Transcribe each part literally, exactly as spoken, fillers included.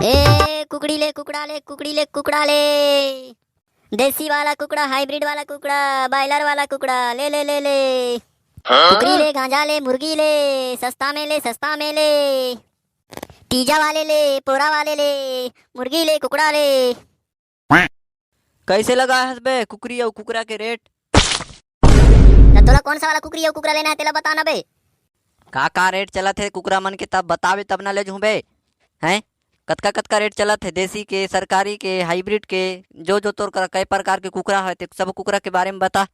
ए, कुकड़ी ले, कुकड़ा ले, कुकड़ी ले, कुकड़ा ले। देसी वाला कुकड़ा, हाइब्रिड वाला कुकड़ा, बॉयलर वाला कुकड़ा, ले, ले, ले, ले। कुकरी ले, गांजा ले, मुर्गी ले, सस्ता में ले, सस्ता में ले। तीजा वाले ले, पोरा वाले ले, मुर्गी ले, कुकड़ा ले। कैसे लगा हस बे कुकरी अउ कुकरा के रेट? त तोला कौन सा वाला कुकरी अउ कुकरा लेना है, तेला बता ना बे। का का रेट चलत हे कुकरा मन के, तब बताबे तब ना ले जहूं बे। हैं? कतका कतका रेट चलत हे, देसी के, सरकारी के, हाइब्रिड के, जो जो तोर करा कई प्रकार के कुकरा है, ते सब कुकरा के बारे में बता।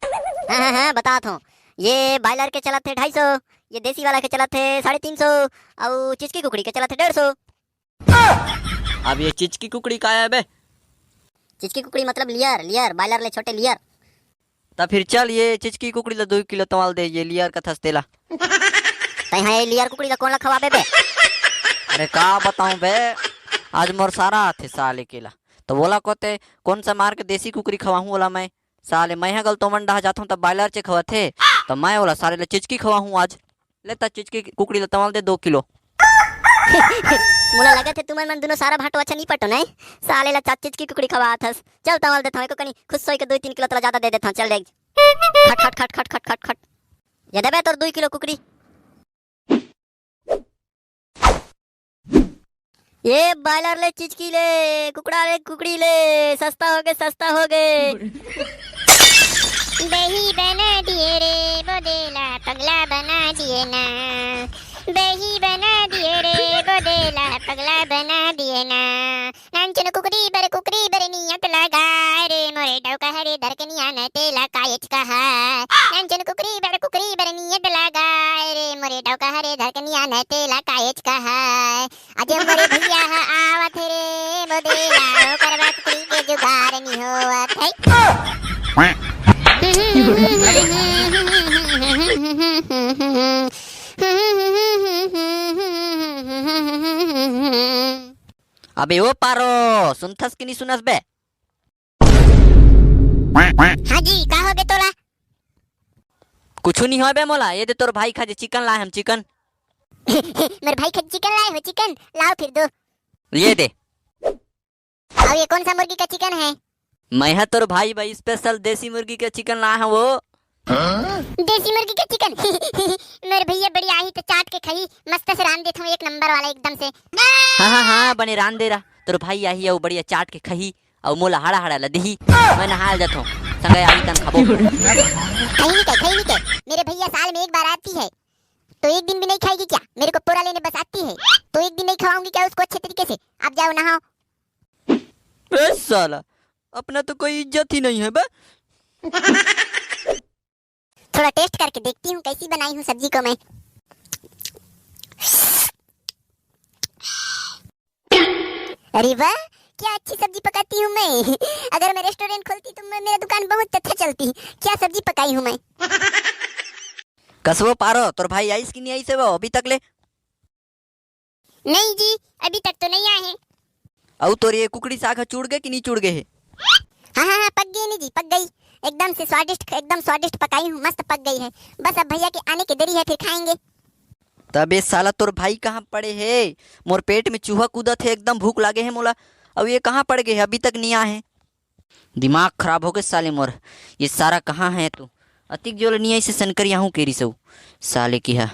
हाँ, हाँ, हाँ, बतात हूँ। ये बॉयलर के चलत हे ढाई सौ, ये देसी वाला के चलत हे साढ़े तीन सौ, अउ चिचकी कुकड़ी के चलत हे डेढ़ सौ। अब ये चिचकी कुकड़ी का है बे? चिचकी कुकड़ी मतलब लेयर, लेयर, बॉयलर ले छोटे लेयर। त फिर चल, ये चिचकी कुकड़ी ला दू किलो तंवाल दे, ये लेयर कथस तेला। तैं हा ये लेयर कुकड़ी ला कोन ला खवाबे बे? अरे का बताऊं बे, आज मोर सारा आथे साले केला। त वोला कोते कोन सा मार के देसी कुकरी खवाहूं वोला मैं? साले मैं हा गलतोमन डहा जाथंव त बॉयलर चे खवाथे, त मैं वोला साले ला चिचकी खवाहूं आज। ले त चिचकी कुकड़ी ला तंवाल दे दो किलो। मोला लगत हे तुमन मन दुनो सारा भांटो अच्छा नहीं पटो नहीं। साले ला चा-, चिचकी कुकड़ी खवात हस। चल तंवाल देथंव, एको कनी खुश होई के दो तीन किलो तोला ज्यादा दे देथंव। चल देख। खट, खट, खट, खट, खट, खट, खट। ये देबे तोर दो किलो कुकड़ी। ये बॉयलर ले चिचकी ले, कुकड़ा ले कुकड़ी ले, सस्ता होगे, सस्ता होगे। दही बना दिए रे बोदेला, पगला बना दिए ना। दही बना दिए रे बोदेला, पगला बना दिए ना। नानचुन कुकरी बर, कुकरी बर नियत लगाए रे, मोरे डौका हरे धरकनिया न तेला कायच कहा। नानचुन कुकरी बर, कुकरी बर नियत लगाए रे, मोरे डौका हरे धरकनिया न तेला कायच कहा। अजे मोरे भैया ह आवत हे रे बोदेला, ओकर बर कुकरी के जुगाड़ नि होवत हे। अबे ओ पारो, सुनथस कि नहीं सुनस बे? हाँ जी, का होगे तोला? कुछु नहीं होय बे मोला, ये दे तोर भाई खाजे चिकन लाए हम, चिकन। मोर भाई खाजे चिकन लाए हो, चिकन? लाओ फिर दो। ये दे। अउ ये कौन सा मुर्गी का चिकन है? मैं हा तोर भाई बा, स्पेशल देसी मुर्गी के चिकन लाए हंव वो। देसी मुर्गी के चिकन? मोर भैया बड़ी आही त चाट के खही, मस्त से रांध देथंव एक नंबर वाला एकदम से। हाँ, हाँ, हाँ, बने रांध दे रहा। तोर भाई आही अउ बढ़िया चाट के खही, अउ मोला हाड़ा हाड़ा ला दिही। मैं नहाल जाथंव, संगे आही तन खाबो। खही नहीं के, खही नहीं के। मेरे भैया साल में एक बार आती है, तो एक दिन भी नहीं खाएगी क्या? मेरे को पोरा लेने बस आती है, तो एक दिन नहीं खवाऊंगी क्या उसको अच्छे तरीके से? आप जाओ नहाओ। बे साला, अपना तो कोई इज्जत ही नहीं है बे। थोड़ा टेस्ट करके देखती हूँ कैसी बनाई हूँ सब्जी को मैं। अरे वाह, क्या अच्छी सब्जी पकाती हूँ मैं। अगर मैं रेस्टोरेंट खोलती तो मैं, मेरा दुकान बहुत अच्छा चलती। क्या सब्जी पकाई हूँ मैं। कसबो पारो, तोर भाई आइस कि नहीं आइस हे वो अभी तक ले? नहीं जी, अभी तक तो नहीं आए हैं। अउ तोर ये कुकड़ी साग ह चुड़ गे कि नहीं चुड़ गे हे? हाँ, हाँ, हाँ, पक गई नहीं जी, पक गई। एकदम से स्वादिष्ट, एकदम स्वादिष्ट पकाई हूँ, मस्त पक गई है। बस अब भैया के आने के देरी है, फिर खाएंगे। तबे साला तोर भाई कहाँ पड़े हे? मोर पेट में चूहा कूदत हे, एकदम भूख लागे हे मोला। अउ ये कहाँ पड़ गए हे? अभी तक नहीं आए हे। दिमाग खराब होगे साले मोर। ये सारा कहाँ है तू? अतिक जोर ले नियई से सनकरिया हूँ केरी सऊ। साले की हा।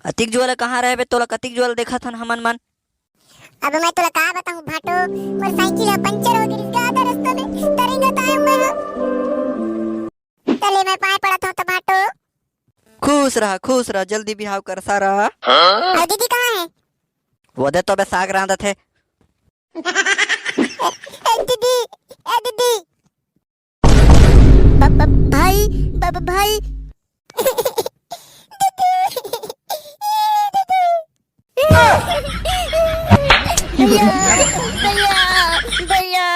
अतिक जोर ले कहाँ रहे बे? तोला कतिक जोर ले देखत हन हमन मन। अब मैं तोला का बताऊं भाटो, मोर साइकिल ह पंचर हो गिस गा आधा रस्ता में, तरेंगा ताय मैं ह। तले मैं पाए पड़त हूं त भाटो। खुश रहा, खुश रहा, जल्दी बिहाव कर सारा। अउ दीदी कहाँ है? वो दे तो बे साग रांधत हे। ए, ए दीदी, ए दीदी। ब-, ब-, भाई, ब-, ब-, भाई। दीदी, ए दीदी। भैया, भैया, भैया।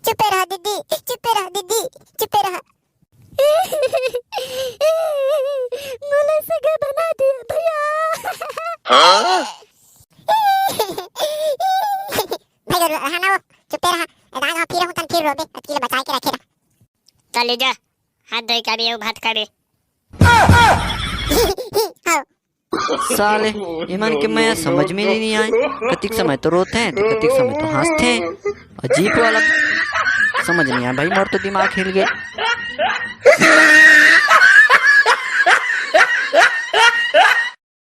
चुपे रहा दीदी, चुपे रहा दीदी, चुपे रहा। मोला सगा बना दिया भैया। हाँ? भाई, रहा ना वो, चुपे रहा। राग हाँ, फिर हूँ तन फिर रोबे, अतकी ले बचाए के रखे रहा। चल ले जा, हाथ धोए के आबे, अउ भात खाबे। हाँ। साले, इमन के मैं समझ में नहीं आए। कतिक समय तो रोथे, तो कतिक समय तो हंसथे। अजीब वाला समझ नहीं आया भाई, मोर तो दिमाग हिल गए।